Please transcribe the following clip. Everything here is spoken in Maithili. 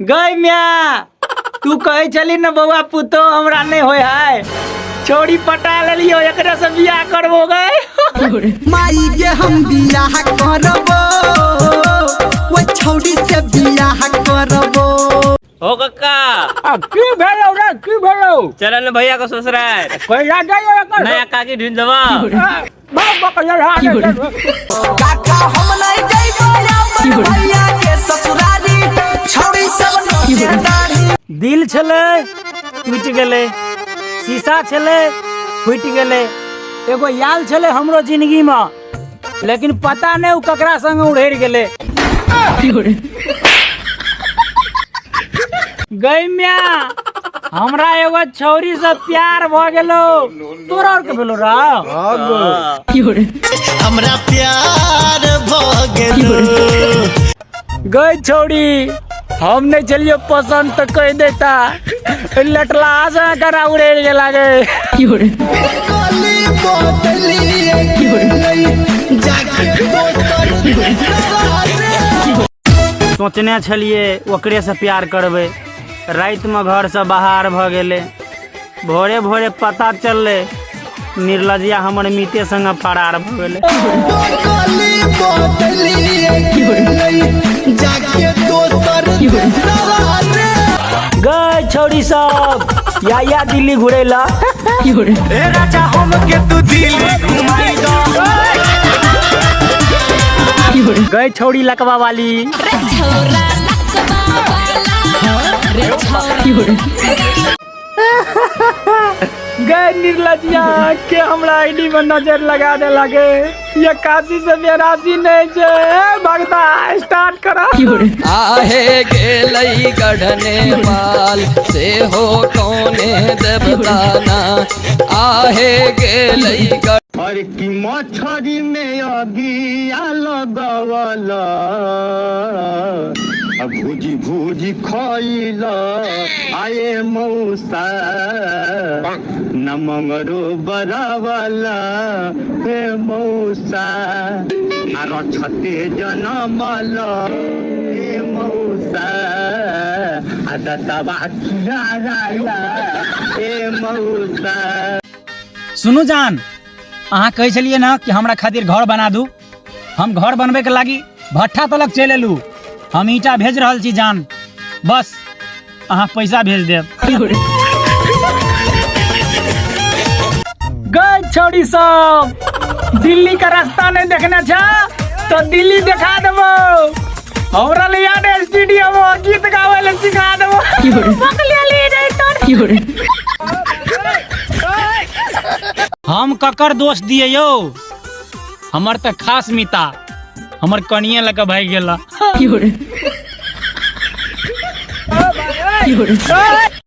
गई म्या, तू कहै छली ने बौआ पुतो हमरा नहि होय है, छौड़ी पटा लेलियो, एकरे से बियाह करबो गई। माई गे हम बियाह करबो, ओ छौड़ी से बियाह करबो। हो कक्का। आ की भेलौ रे, की भेलौ? चल ने भैया के ससुराल। कैला जाइए एकर? नया काकी ढूंढ देबा। बाप बकैया रे। काका हम नहीं जइबो अपन भैया के ससुरारी, छौड़ी सब नोचे दाढ़ी। दिल छलै टूटि गेलै, शीशा छलै फूटि गेलै, एगो याल छलै हमरो जिंदगी में, लेकिन पता नहीं उ ककरा संग उड़ेर गेलै। गई म्या, हमरा एगो छौरी से प्यार भ गेलो। तोरा और के भेलो रा? हमरा प्यार भ गेलो। गई छौरी, हम नहीं चलियो पसंद तो कह देता, लटला से करा उड़ेर गेला गे। गली बदलिए गेलै जाके दोसर देशवा रे। सोचने छलिए ओकरे से प्यार करबै, रातिमे घरसँ बाहर भऽ गेलै, भोरे भोरे पता चललै निर्लजिया हमर मीते संगे फरार भऽ गेलै। गली बदलिए गेलै जाके दोसर देशवा रे। गई छौड़ी सब या या दिल्ली घुरेला। ए राजा हम के तू दिल्ली घुमाई दो। गई छौड़ी लकवा वाली। गए निर्लजिया के हमरा आईडी में नजर लगा दे लगे, ये काशी से बेरासी नहीं छे। ए, भगता स्टार्ट करो। आहे गेलै गढ़ने माल से हो कौने देवताना, आहे गेलै गढ़। और की मछरी में अगिया लगवल, आ भूजी भूजी खइल आए मौसा, न मंगरो बरावला हे मौसा, आ रछते जनमल हे मौसा, आ दतवा खियाराला हे मौसा। सुनू जान, अहाँ कहै छलियै ने कि हमरा खातिर घर बना दू, हम घर बनबै के लागी भट्ठा तलक चलि एलू, हम ईंटा भेज रहल छी जान, बस अहाँ पैसा भेज देब। गई छौड़ी सब, दिल्ली का रास्ता नहीं देखने छा तो दिल्ली देखा देबो, हमरा ले याद स्टूडियो में गीत गावे ले सिखा देबो। हम ककर दोष दिए यौ, हमर तऽ खास मिता हमर कनिए लऽ कऽ भागि गेला।